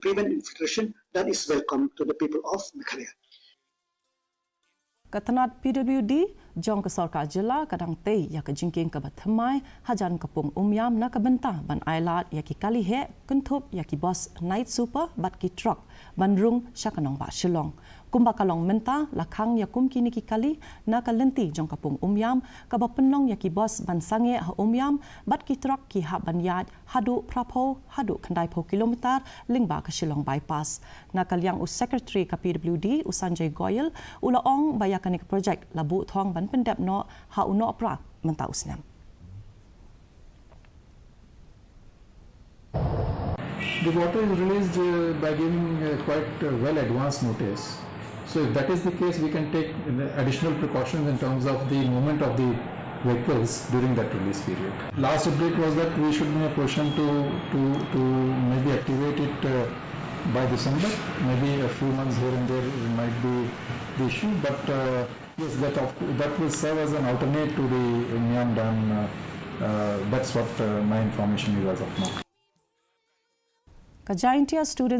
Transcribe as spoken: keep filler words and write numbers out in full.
prevent infiltration that is welcome to the people of Meghalaya. Ka tnad P W D jong ka sorkar jylla ka dang tei ïa ka jingkieng kaba thymmai hajan ka pung Umiam na ka bynta ban ailad ïa ki kali heh kynthup ïa ki bus Night Super bad ki truck ban rung sha ka nongbah Shillong. Kumba ka long mynta, la khang ïa kum kine ki kali na ka lynti jong ka pung Umiam kaba pynlong ïa ki bus ban sangeh ha Umiam bad ki truck ki hap ban ïaid haduh phraphew haduh khyndaiphew kilometer lyngba ka Shillong Bypass. Na ka liang u Secretary ka P W D, u Sanjay Goyal, u la ong ba ïa kane ka projek la buh thong ban pyndep noh ha u Nohprah mynta u snem. The water is released uh, by giving uh, quite uh, well advance notice. So if that is the case, we can take additional precautions in terms of the movement of the vehicles during that release period. Last update was that we should be in a position to, to, to maybe activate it uh, by December. Maybe a few months here and there might be the issue, but uh, yes, that, of, that will serve as an alternate to the Umiam Dam. Uh, uh, that's what uh, my information is as of now. Ka Jaintia Students